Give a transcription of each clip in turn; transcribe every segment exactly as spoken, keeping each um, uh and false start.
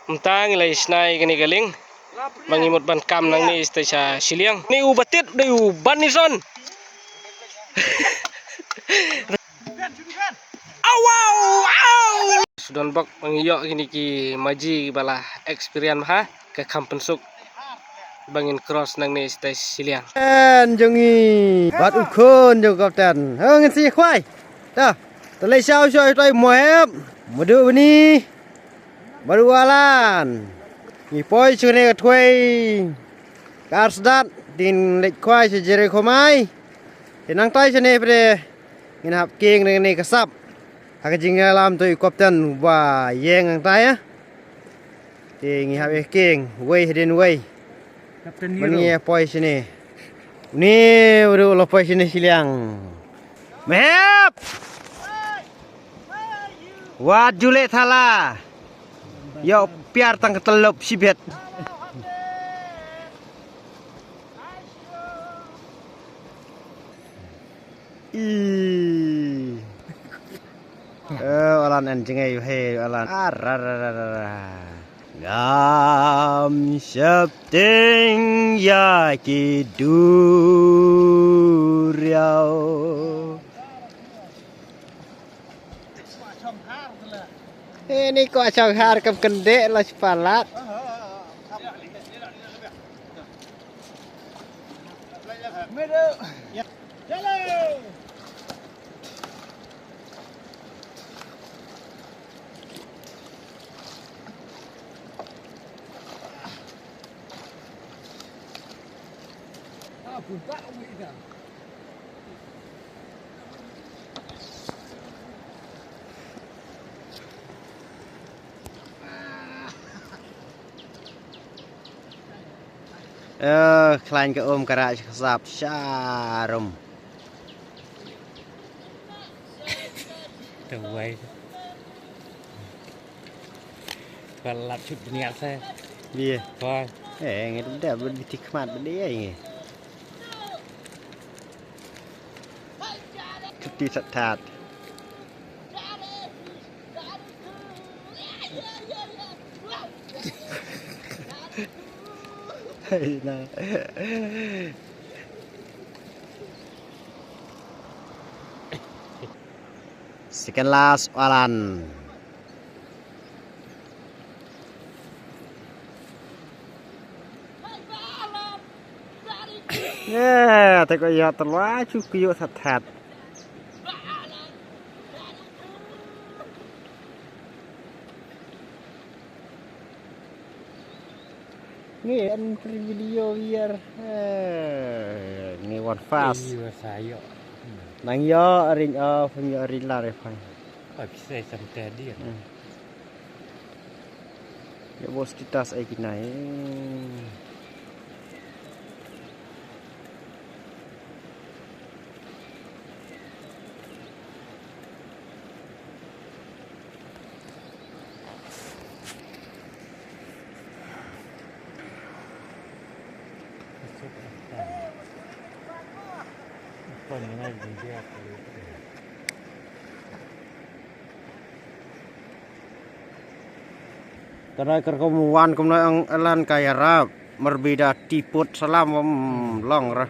Mynta ngi la ïa shna ïa kane ka lieng ba ngi mut ban kam nangne sha shiliang. Ni u batit dei u ban ni son. Au, au, au. Shu don bok ba ngi ïoh kine ki maji ba la experience ha ka kham pynsuk ba ngin cross nangne sha shiliang. Kapten jong ngi bad u khun jong kapten. Ha, ngin sa ïa khwai. Ta, ta leit shaw shaw, tai mo hep. Madu bani. Bad u Alan. Ngi poi sha kane ka thwei ka Arsdat, ngin leit khwai sha Jericho mai. Te nangtai shane pat ngin hap kieng na kane ka sap. Ha ka jingïalam to u kapten ba ïeng nangtai, ah. Te ngi hap ïa kieng wei hadien wei. Kapten Nero. Ban ngi ïa poi shane. Une u ruh u la poi shane shiliang. Mehep! Wat ju leh thala. Ïoh piar tang ka tyllop shibit. Ih. Eh, Alan, en jngai, hei, Alan. Arararara. Ngam sheptieng ïa ki duriaw. Eh, ni kwah shong har kam kyndit la shi palat. Eh, khlaiñ ka um ka rah sha ka sap sharum. Tawai. Ka lap shut bniat sa. Bia. Wah. Eh, ngi dep dep bad biti khmat bad dei ngi. Kti sat that. Hai na. Second last, Alan. Ye, te ko ïa tyrwa chu kyu that that. Ngi en pre video ïar. Eh, ngi wan fast. Ïa, sa ïoh. Nang ïoh ring off, ïoh ring lar ïa phan. Oi, pisa sam te dia. Hmm. Ïa bos status ai kinai. Ka dei ka rukom wan kumno ong Alan ka ïarap. Marbida tiput salam, mm, long ra.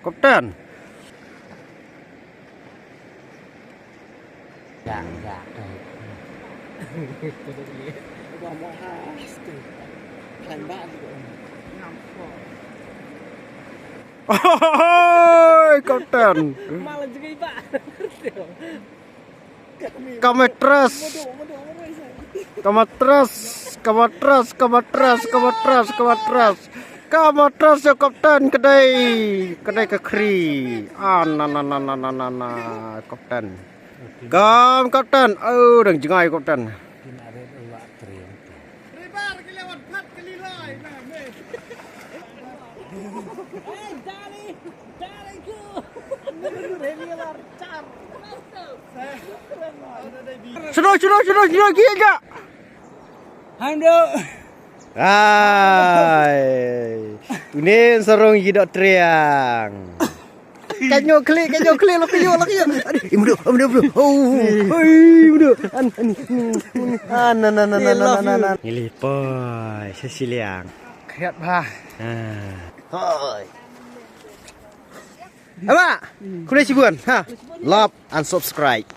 Kapten. Ya, ya. Wah, mau khas tu. Klan bak tu. Oi, kapten. Malah juga ibak. Kamatras. Kamatras, kamatras, kamatras, kamatras, kamatras. Kamatras ïa kapten, ka dei, ka dei ka khri. Ah, na, na, kapten. Kam kapten, oh, dang jngai kapten. Sudah, sudah, sudah, sudah, gila. Hando. Ai. Une sarong yi dok triang. Kanyo klik, kanyo klik, lo kayo, lo kayo. Aduh, imudo, imudo, imudo. Oh, oi, imudo. An, an, an, an, an, an, an, an. Ngili poi, sa siliang. Khiat bah. Ah. Hoi. Ama, kule sibun, ha. Love and subscribe.